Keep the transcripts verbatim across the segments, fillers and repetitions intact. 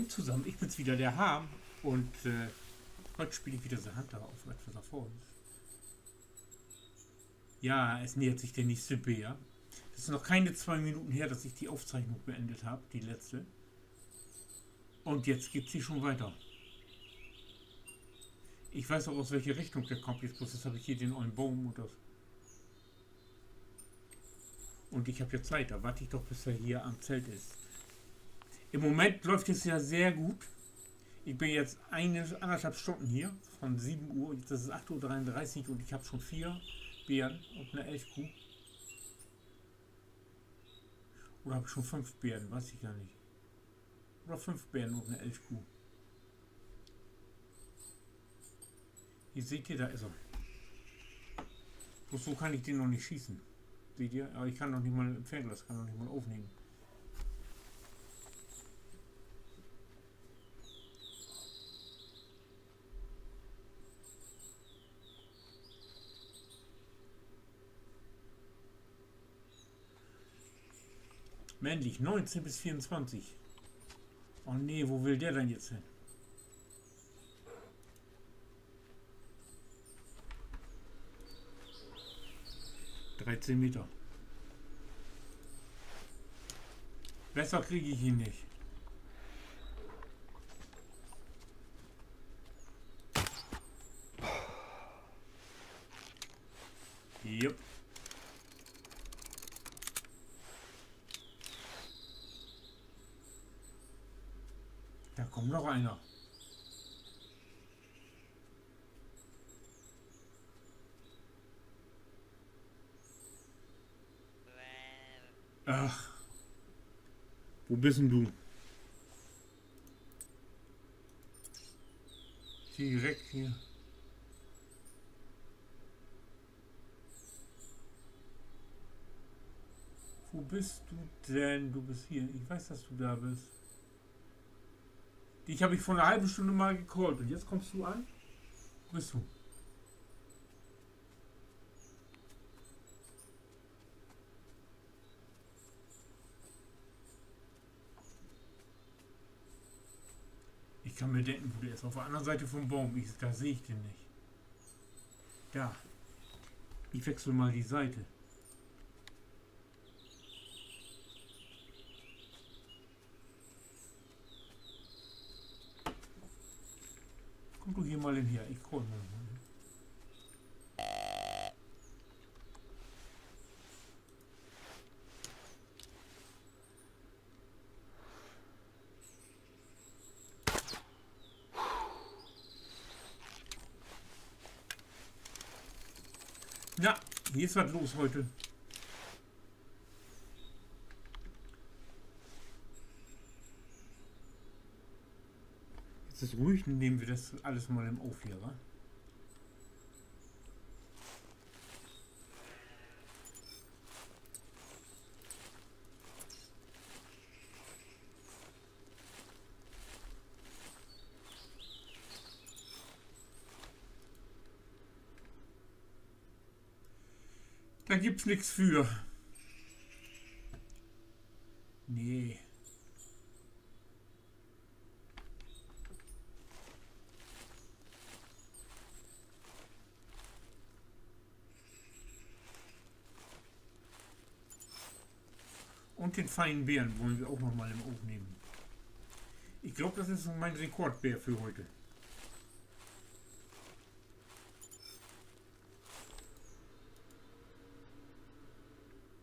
Zusammen, ich bin's wieder, der Harm. Und äh, heute spiele ich wieder The Hunter auf Adventure Falls. Ja, es nähert sich der nächste Bär. Es ist noch keine zwei Minuten her, dass ich die Aufzeichnung beendet habe, die letzte. Und jetzt geht's hier schon weiter. Ich weiß auch, aus welche Richtung der kommt. Jetzt bloß, jetzt habe ich hier den ollen Baum und das. Und ich habe ja Zeit, da warte ich doch, bis er hier am Zelt ist. Im Moment läuft es ja sehr gut. Ich bin jetzt eine, anderthalb Stunden hier, von sieben Uhr, jetzt ist es acht Uhr dreiunddreißig und ich habe schon vier Beeren und eine Elchkuh. Oder habe ich schon fünf Beeren, weiß ich gar nicht. Oder fünf Beeren und eine Elchkuh. Hier seht ihr, da ist er. Bloß so kann ich den noch nicht schießen. Seht ihr? Aber ich kann noch nicht mal im Fernglas, kann noch nicht mal aufnehmen. Männlich, neunzehn bis vierundzwanzig. Oh nee, wo will der denn jetzt hin? Dreizehn Meter. Besser krieg ich ihn nicht. Jupp. Da kommt noch einer. Ach. Wo bist denn du? Direkt hier. Wo bist du denn? Du bist hier. Ich weiß, dass du da bist. Dich habe ich vor einer halben Stunde mal gecallt und jetzt kommst du an? Wo bist du? Ich kann mir denken, wo der ist. Auf der anderen Seite vom Baum. Ich, da sehe ich den nicht. Da. Ich wechsle mal die Seite. Komm du hier mal hin her. Ich call mal. Na, hier ist was los heute. Jetzt ist ruhig, dann nehmen wir das alles mal im Auf hier, wa? Da gibt's nix für. Nee. Und den feinen Bären wollen wir auch noch mal im Auge nehmen. Ich glaub, das ist so mein Rekordbär für heute.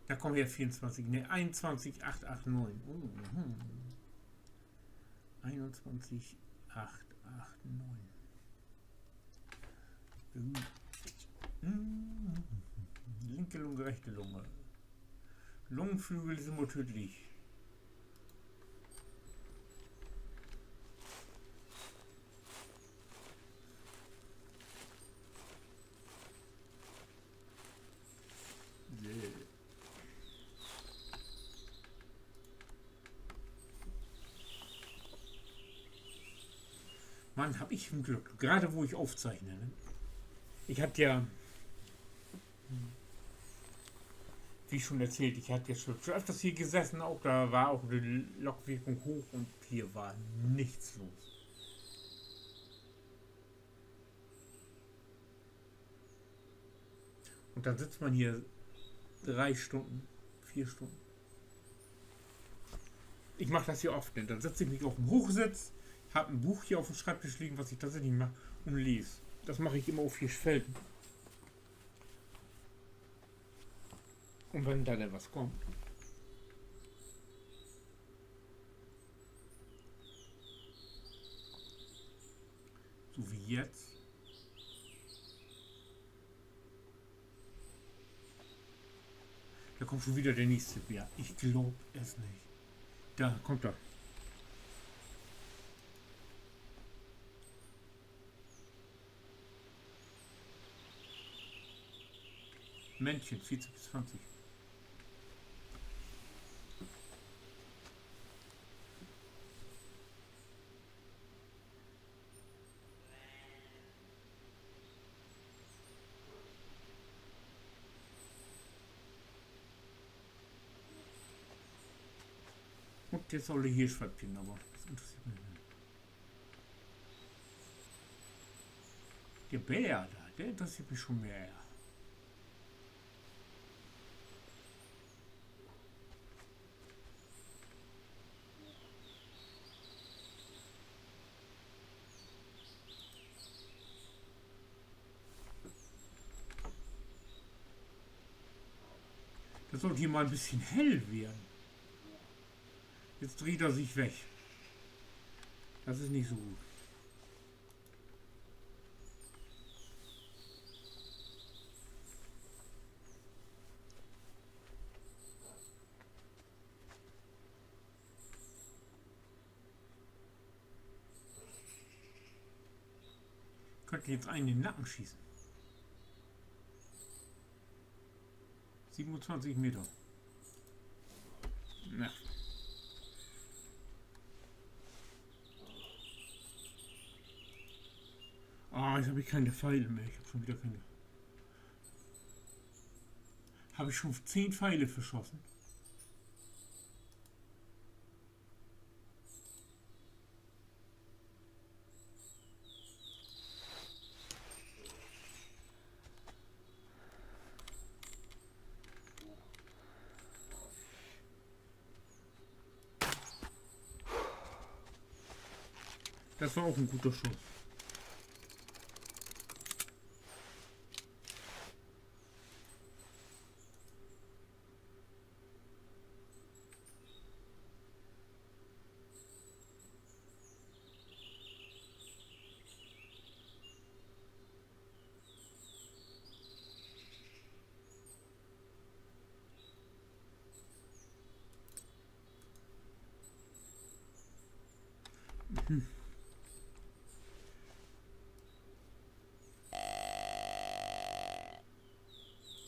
Da kommt her, vierundzwanzig, ne, einundzwanzig acht acht neun. Oh, mhm. Einundzwanzig acht acht neun. Gut. Hm. Linke Lunge, rechte Lunge. Lungenflügel sind immer tödlich. So. Mann, hab ich ein Glück. Gerade wo ich aufzeichne, ne? Ich hab ja, Wie schon erzählt, ich hab jetzt schon, schon öfters hier gesessen, auch da war auch die Lockwirkung hoch und hier war nichts los. Und dann sitzt man hier drei Stunden, vier Stunden. Ich mach das hier oft, ne? Dann setz ich mich auf den Hochsitz, hab ein Buch hier auf dem Schreibtisch liegen, was ich tatsächlich mach, und lies. Das mache ich immer auf vier Felden. Und wenn da denn was kommt, so wie jetzt. Da kommt schon wieder der nächste Bär. Ich glaub es nicht. Da kommt er. Männchen, vierzehn bis zwanzig. Und jetzt soll er hier schwappen, aber das interessiert mich nicht. Der Bär da, der interessiert mich schon mehr. Das sollte hier mal ein bisschen hell werden. Jetzt dreht er sich weg. Das ist nicht so gut. Könnte jetzt einen in den Nacken schießen. Siebenundzwanzig Meter. Na. Ah, jetzt hab ich keine Pfeile mehr. Ich hab schon wieder keine. Hab ich schon zehn Pfeile verschossen? Das war auch ein guter Schuss.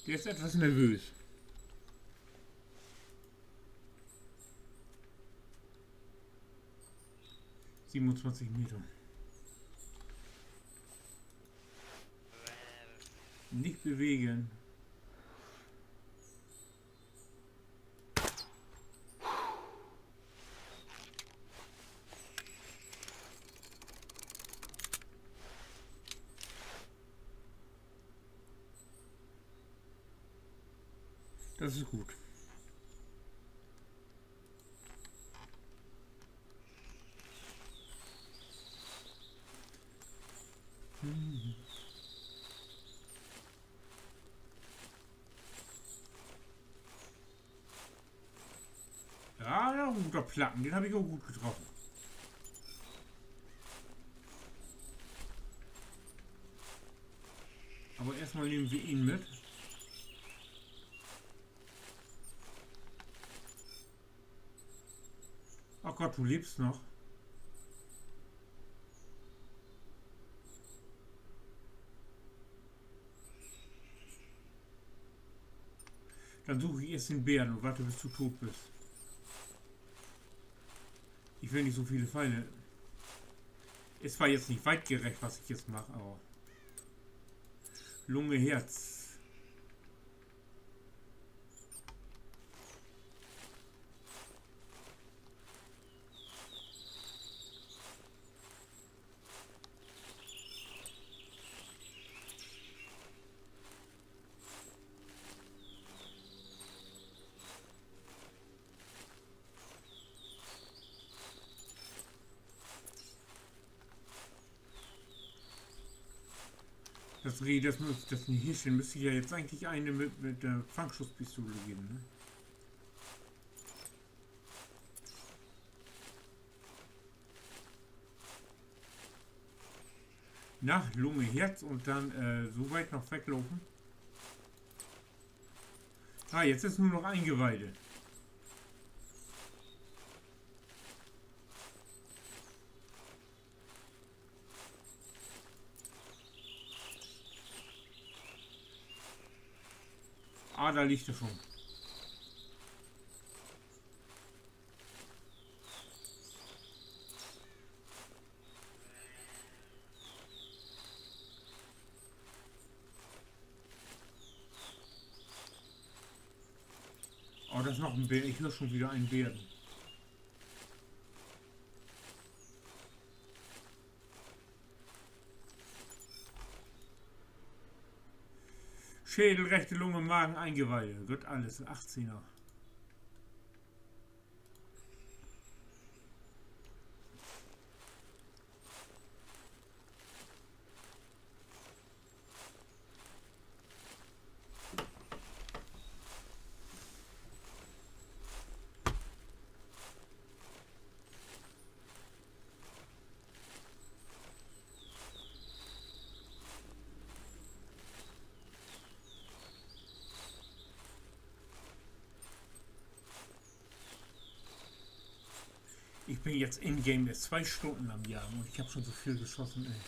Der ist etwas nervös. Siebenundzwanzig Meter. Nicht bewegen. Das ist gut. Ja, ja, ein guter Platten. Den hab ich auch gut getroffen. Aber erstmal nehmen wir ihn mit. Oh Gott, du lebst noch. Dann suche ich erst den Bären und warte, bis du tot bist. Ich will nicht so viele Pfeile. Ist zwar jetzt nicht weitgerecht, was ich jetzt mache, aber Lunge, Herz. Dat Reh, dat müss, dat is en Hirsch, den müsst ja jetzt eigentlich eine mit, mit de Fangschusspistole geven, ne? Na, Lunge, Herz un denn, äh, so wiet noch weglopen. Ah, jetzt is nur noch Ingeweide. Ah, dor liggt he schon. Oh, dor is noch en Bär. Ik höör schon wedder en Bären. Schädel, rechte Lunge, Magen, Ingeweide. Goot, allens. Achtzehner. Ik bün jetzt in-game eerst twee Stunnen an 't Jagen un ik heff schon so veel geschossen, ey.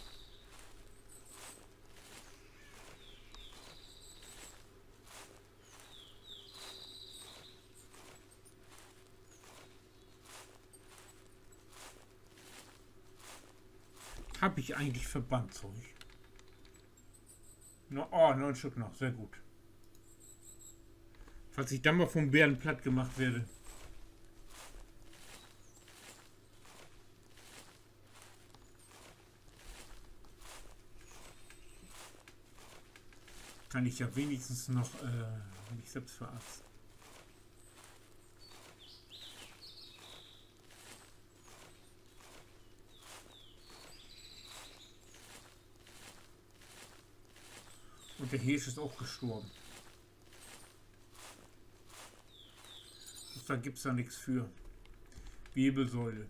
Heff ik egentlich Verbandzeug? Na, oh, noch en Stück noch, sehr gut. Falls ik denn mal vun'n Bären platt maakt warr. Kann ik ja wenigstens noch, äh, mi sülvst verarzten. Un de Hirsch is ok gestorven. Dor gifft dat nix för. Wirbelsäule.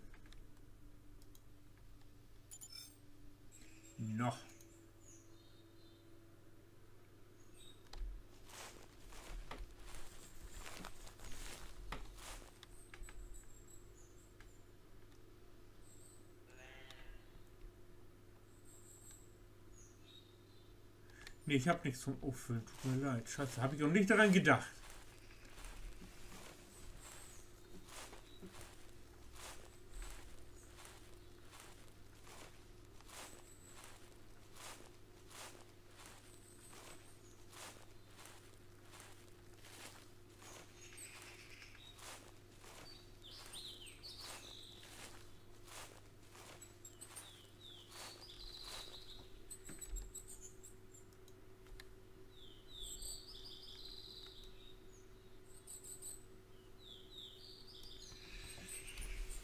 Noch. Nee, ik heff nix to'n Opfüllen. Dut mi leed. Scheiße, heff ik noch nich dran dacht.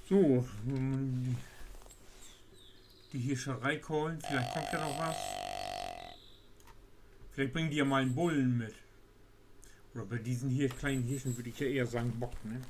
So, de Hirscheree callen, villicht kummt ja noch wat. Villicht bringt de ja mal en Bullen mit. Oder bi dissen hier kleinen Hirschen würd ik ja eher seggen Bock, ne?